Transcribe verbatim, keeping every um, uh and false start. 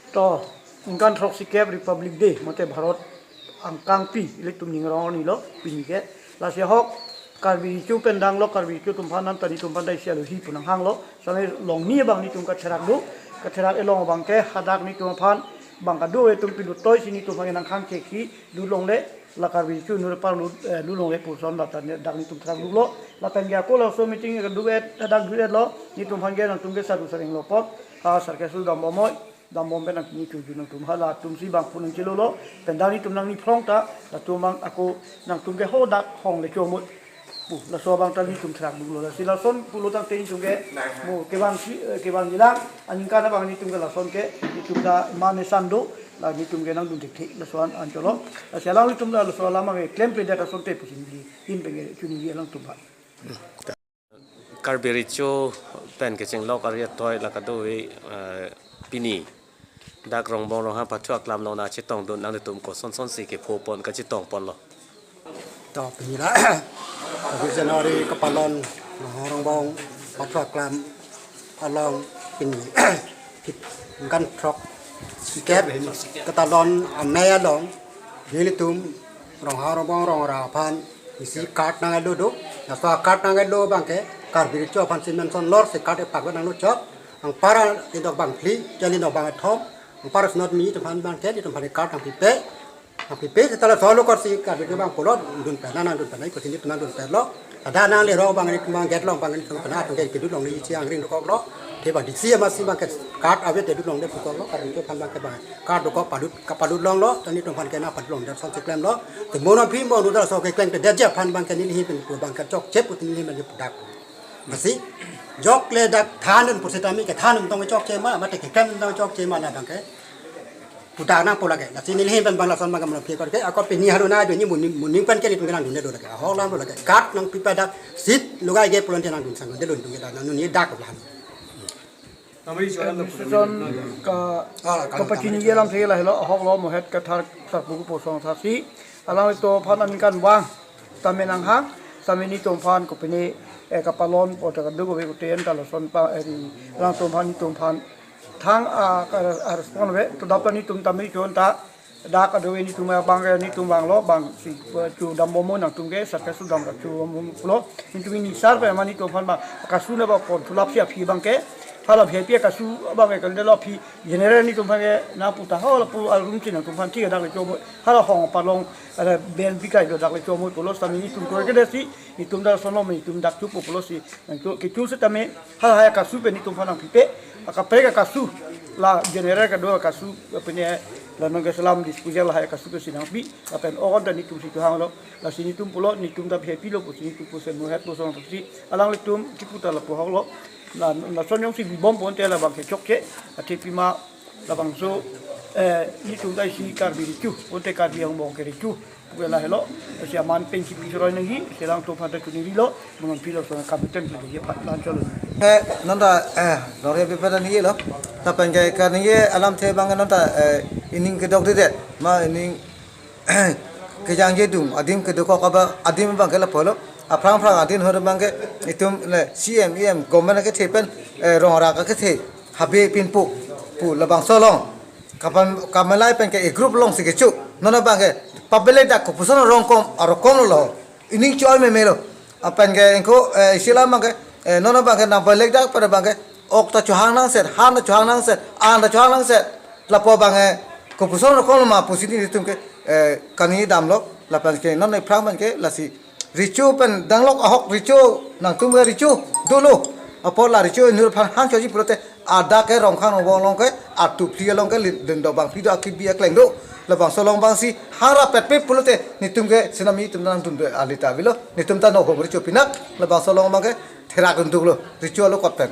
To, ningkan throksikep Republic Day, mate Bharat angkangpi, ilitum ningrong arni lo, pini ke. Lasi ahok, Karbi Recho pen danglo, Karbi Recho atum aphan nanta netum aphan ta isi alohi pu nanghanglo, same longni abang netum katherak do, katherak elong abang ke, hadak netum aphan, bang kado-kave atum pilutoi si netum aphan nangkhang cheki, dulongle, la Karbi Recho inut apar lu, eh, dulongle puson lata ne dak netum therak duklo, lapen ke ako laso meeting ke duk-et, dak duk-etlo, netum aphan ke nangtum ke sadu sareng lo apot, ha, sar ke su dambomnoi, dambom pen nangtum chuju nangtum halatum si bang pu nangchelo lo, pen dak netum nangni phrong ta, latum bang ako nangtum ke hadak hong le chomoi. Pu, laso abang ta netum therak duklo, lasi lason pulo tangte netum ke, mo kevang si, eh, kevang jilang, aningkan abang netum ke lason ke, netum ta mane sando, la netum ke nangdun thekthek, laso an anchotlo, lasi alanglitum ta laso alam abang ke klemkledet asonte pusi neli, hin pen ke chuniji alangtum aphan. Karbi Recho pen kachinglok ari atoi la kado-kave, eh, pini dak Rongbong Ronghang Pathu Aklam along nangchetongdun nanglitum kosonson si kepho pon kachetong ponlo? To pini la, Karbi January kepalon Ronghang Rongbong Pathu Aklam along pini ningkan throksikep ketalon amei along nelitum Ronghang Rongbong Rongrap aphan isi card nanglo do. Laso card nanglo abang ke Karbi Recho aphan si mention lor si card epak nanglo chok. Anpar alindok bangphli, alindok bangkethom, anpar asonot netum aphan abang ke, netum aphan card nangpipe. Nangpipe seta laso along korsi Karbi Recho abang pulo, dun pen, nangdun pen, iko sini nangdun penlo. Ada nangle rong abang netum abang gate along abang netum aphan atum ke kedut longle isi angring dokoklo. Te abang D C amatsi abang ke card ave te dut longle pukoklo, Karbi Recho aphan abang ke abang card dokok palut, kapalut longlo, ta netum aphan ke nangpalut longdet asonsi klemlo. Te mo nangpi mo nu dak laso keklem kedetji aphan abang ke neli hin pen pu abang ke chokche pu neli hin pen pu dak. Amatsi, jokle dak thandun pusitame kethandun tong chokche ma, mate keklem tong chokche ma la abang ke pu dak nangpo lake. Lasi neli hin pen abang lason abang ke mo nangpi korte, ako pini haru na do ni mo ning, mo ning pen ke netum ke nangdunde do lake. Ahok alam do lake. Card nangpipe dak seat lugai ke pulote nangdun sangdun de lun tung ke dak nangdun ni dak ko han. Administration ka, ah, ka, kapachini ka, alam thek lahelo, ahok lo, mohet kathar, thar buku posong thasi. Alanglitum aphan aningkan vang tame nanghang, same netum aphan kopine, eh, kepalon pu ta kadokave kuten ta lason pa, eh, ri, alangtum aphan netum aphan thang, ah, ka, ah, respond ave, to dap ta netum tame chon ta, dak kado-kave netum abang ke netum vanglo, bang si, eh, chu dambomnoi nangtum ke, sar ke su dam ra chu dambomnoi pulo, netum ini sar pe ma netum aphan abang, kasu na abang kon sulap si aphi abang ke, hala aphi aphi kasu abang ke kandelo aphi, general netum aphan ke nangpu ta, hala pu alrum si nangtum aphan thik dak le chomoi, hala hong palong, ada ben bikai do dak le chomoi pulo, sami netum koi ke desi, netum dak sono netum dak chupo pulo si, nangtum kechu setame, hala haya kasu pen netum aphan nangpipe, akaprek akasu, la general kado kasu, pine, la non ke selam disposal haya kasu ke si nangpi, lapen okon ta netum si chuhanglo, lasi netum pulo, netum ta happy lo pusi netum pusi mohet puson pusi, alanglitum kipu ta lapu ahok lo, la, lason jongsi bibom ponte labang ke chokche, athe pima labangso, eh, netum ta isi Karbi Recho, ponte Karbi Anglong ke Recho, pu lahelo, si aman pen kipi soroi nangji, si alangtum aphan ta chuniri lo, mo nangpi lason kapitan ke je phat lan cholo. Eh, non ta, eh, lore bebe ta ningje lo. Lapen ke kaningje alamthe abang ke non ta, eh, ining kedokdedet, ma ining kejangje dung, adim kedokok abang, adim abang ke lapulo. Aphrang aphrang adim hor abang ke, itum le C M, E M, government kethe pen, eh, Rongrap kethe, habe pinpo, pu labangso along. Kapan, kamelai pen ke e group alongsi kecho. Non abang ke, public dak kopuson rongkom, arokom lo. Ining choi meme lo. Lapen ke ingko, eh, isi alam abang ke, eh, non abang ke nang public dak pada abang ke, ok ta chuhang nangset, han ta chuhang nangset, an ta chuhang nangset. Lapu abang ke, kopuson rongkom lo ma pusi netum ke, eh, kani damlo, lapen ke non aphrang abang ke, lasi Recho pen danglok ahok Recho nangtum ke Recho dolo. Apot la Recho inut aphan hang choji pulote adak ke Ronghang Rongbong along ke atuphli along ke lin, lindok bangphli do akibi akleng do. Labangso along abang si hang rapet pe pulote netum ke senam netum nangdun do alita avelo. Netum ta nohom Recho pinak labangso along abang ke therak dun duklo. Recho along kot pen.